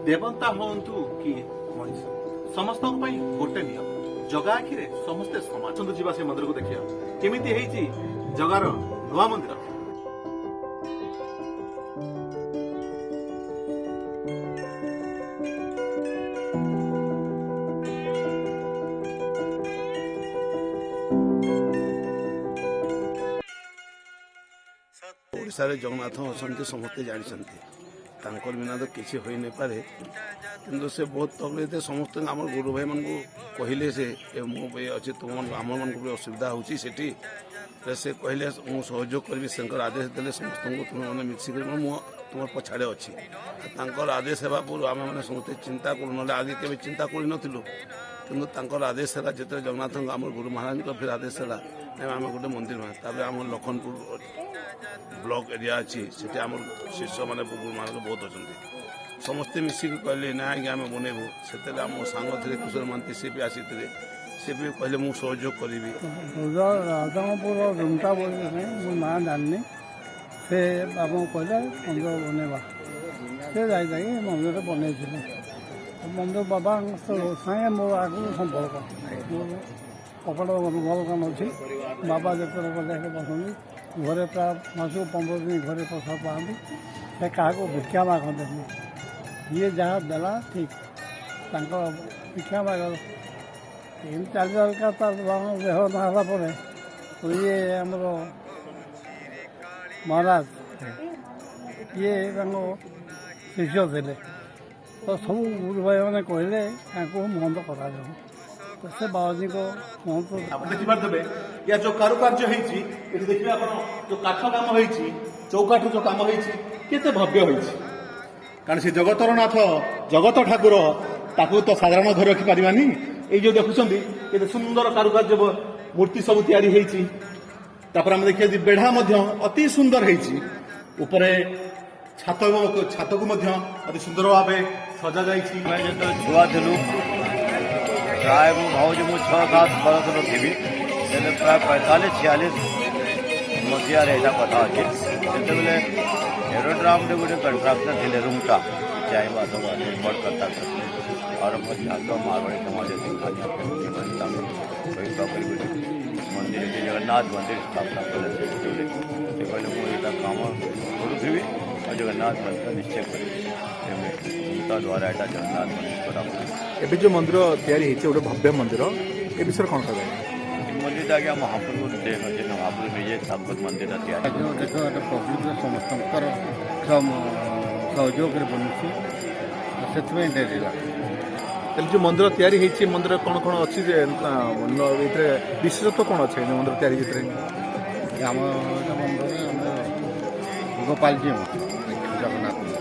ଦେବତା ହୁଅନ୍ତୁ କି ମଣିଷ, ସମସ୍ତଙ୍କ ପାଇଁ ଗୋଟେ ନିୟମ। ଜଗା ଆଖିରେ ସମସ୍ତେ ସମାନ। ଆସନ୍ତୁ ଯିବା ସେ ମନ୍ଦିରକୁ, ଦେଖିବା କେମିତି ହେଇଛି ଜଗାର ନୂଆ ମନ୍ଦିର। ଓଡ଼ିଶାରେ ଜଗନ୍ନାଥ ଅଛନ୍ତି, ସମସ୍ତେ ଜାଣିଛନ୍ତି। ତାଙ୍କର ବିନା ତ କିଛି ହୋଇନପାରେ। କିନ୍ତୁ ସେ ବହୁତ ତକଲିଫ, ସମସ୍ତଙ୍କୁ, ଆମର ଗୁରୁ ଭାଇମାନଙ୍କୁ କହିଲେ ସେ ଏ ମୁଁ ବି ଅଛି, ତୁମମାନଙ୍କୁ ଆମମାନଙ୍କୁ ବି ଅସୁବିଧା ହେଉଛି ସେଠି। ତ ସେ କହିଲେ, ମୁଁ ସହଯୋଗ କରିବି। ତାଙ୍କର ଆଦେଶ ଦେଲେ ସମସ୍ତଙ୍କୁ, ତୁମେମାନେ ମିଶିକରି ମୁଁ ତୁମର ପଛାଡ଼େ ଅଛି। ତାଙ୍କର ଆଦେଶ ହେବା ପୂର୍ବରୁ ଆମେମାନେ ସମସ୍ତେ ଚିନ୍ତା କରୁ, ନହେଲେ ଆଗେ କେବେ ଚିନ୍ତା କରିନଥିଲୁ। କିନ୍ତୁ ତାଙ୍କର ଆଦେଶ ହେଲା ଯେତେବେଳେ ଜଗନ୍ନାଥଙ୍କ, ଆମର ଗୁରୁ ମହାରାଜଙ୍କ ଫେର ଆଦେଶ ହେଲା, ନାଇଁ ଆମେ ଗୋଟେ ମନ୍ଦିର ବନା। ତାପରେ ଆମ ଲଖନପୁର ବ୍ଲକ ଏରିଆ ଅଛି, ସେଠି ଆମର ଶିଷ୍ୟମାନେ ଗୁରୁମାନଙ୍କ ବହୁତ ଅଛନ୍ତି। ସମସ୍ତେ ମିଶିକି କହିଲେ, ନା ଆଜ୍ଞା, ଆମେ ବନେଇବୁ। ସେତେବେଳେ ଆମ ସାଙ୍ଗ ଥିଲେ କିଶୋର ମହାନ୍ତି, ସେ ବି ଆସିଥିଲେ। ସେ ବି କହିଲେ, ମୁଁ ସହଯୋଗ କରିବି। ରାଜଗାଙ୍ଗପୁର ରୁମଟା ବୋଲି, ମୋ ନାଁ ଜାଣିନି। ସେ ବାବାଙ୍କୁ କହିଲେ, ମନ୍ଦିର ବନେଇବା। ସେ ଯାଇ ଯାଇ ମନ୍ଦିର ବନେଇଥିଲେ। ମନ୍ଦିର ବାବାଙ୍କ ସାଙ୍ଗେ ମୋର ଆଗରୁ ସମ୍ପର୍କ। ମୋର କପଡ଼ା ଭଲ କାମ ଅଛି। ବାବା ଯେତେବେଳେ ଗଲେ ସେଠି ବସନ୍ତି ଘରେ। ପ୍ରାୟ ମାସକୁ 15 ଦିନ ଘରେ ପ୍ରସାଦ ପାଆନ୍ତି। ସେ କାହାକୁ ଭିକ୍ଷା ମାଗନ୍ତିନି। ଯିଏ ଯାହା ଦେଲା ଠିକ୍, ତାଙ୍କ ଭିକ୍ଷା ମାଗ ଏମିତି ଚାଲି ଚାଲିକା ତା ବାବାଙ୍କ ଦେହ ନ ହେଲା ପରେ ଇଏ ଆମର ମହାରାଜ, ଇଏ ତାଙ୍କ ଶିଷ୍ୟ ଥିଲେ। ତ ସବୁ ଗୁରୁ ଭାଇମାନେ କହିଲେ, ତାଙ୍କୁ ମହନ୍ତ କରାଯାଉ। ତ ସେ ବାବାଜୀଙ୍କ ମହନ୍ତ। ଆପଣ ଦେଖିପାରୁଥିବେ ୟା ଯୋଉ କାରୁକାର୍ଯ୍ୟ ହେଇଛି ଏଠି। ଦେଖିବେ ଆପଣ, ଯୋଉ କାଠ କାମ ହେଇଛି, ଚୌକାଠ ଯୋଉ କାମ ହେଇଛି, କେତେ ଭବ୍ୟ ହେଇଛି। କାରଣ ସେ ଜଗତର ନାଥ, ଜଗତ ଠାକୁର, ତାକୁ ତ ସାଧାରଣ ଘରେ ରଖିପାରିବାନି। ଏଇ ଯୋଉ ଦେଖୁଛନ୍ତି, କେତେ ସୁନ୍ଦର କାରୁକାର୍ଯ୍ୟ ମୂର୍ତ୍ତି ସବୁ ତିଆରି ହେଇଛି। ତାପରେ ଆମେ ଦେଖିବା ଯେ ବେଢା ମଧ୍ୟ ଅତି ସୁନ୍ଦର ହେଇଛି। ଉପରେ ଛାତ ଏବଂ ଛାତକୁ ମଧ୍ୟ ଅତି ସୁନ୍ଦର ଭାବେ ସଜା ଯାଇଛି। ଆମେ ଯେତେବେଳେ ଛୁଆ ଥିଲୁ, ପ୍ରାୟ ମୁଁ ଭାବୁଛି ମୁଁ 6-7 ବରଷର ଥିବି, ସେତେବେଳେ ପ୍ରାୟ 45-46 ମସିହାରେ ଏଇଟା କଥା ଅଛି। ସେତେବେଳେ ଏରୋଡ୍ରାମରେ ଗୋଟେ କଣ୍ଟ୍ରାକ୍ଟର ଥିଲେ ରୁମଟା ଚାଇବାସ ବଡ଼ କର୍ତ୍ତା କରିଥିଲେ। और ଜାତ ମାରବାଡ଼ି ସମାଜ ସିଂହାନିଆ ଫ୍ୟାମିଲି ତାଙ୍କୁ କରି ଗୋଟେ ମନ୍ଦିର, ଜଗନ୍ନାଥ ମନ୍ଦିର ସ୍ଥାପନା କଲେ। ସେତେବେଳେ ସେ କହିଲେ, ମୁଁ ଏଇଟା କାମ କରୁଥିବି ଆଉ ଜଗନ୍ନାଥ ମନ୍ଦିର ନିଶ୍ଚୟ କରିବି। ତେବେ ରୁମଟା ଦ୍ୱାରା ଏଇଟା ଜଗନ୍ନାଥ ମନ୍ଦିର କରାଗଲା। ଏବେ ଯୋଉ ମନ୍ଦିର ତିଆରି ହେଇଛି, ଗୋଟେ ଭବ୍ୟ ମନ୍ଦିର, ଏ ବିଷୟରେ କଣ କହିବେ? ଏ ମନ୍ଦିରଟା ଆଜ୍ଞା ମହାପ୍ରଭୁ ଦେନ ଅଛି। ମହାପ୍ରଭୁ ନିଜେ ତାଙ୍କର ମନ୍ଦିରଟା ତିଆରି। ଯେଉଁ ଦେଖ, ଏଟା ପବ୍ଲିକର ସମସ୍ତଙ୍କର ସହଯୋଗରେ ବନୁଛି, ସେଥିପାଇଁ ଡେରି ଲାଗେ। ତାହେଲେ ଯୋଉ ମନ୍ଦିର ତିଆରି ହେଇଛି, ମନ୍ଦିର କଣ କଣ ଅଛି ଯେ ଏଥିରେ ବିଶେଷତ୍ୱ କଣ ଅଛି ଏ ମନ୍ଦିର ତିଆରି ଭିତରେ? ଆମ ଏଇଟା ମନ୍ଦିରରେ ଆମର ଗୋପାଳଜୀ ମନ୍ଦିର, ଜଗନ୍ନାଥ ମନ୍ଦିର।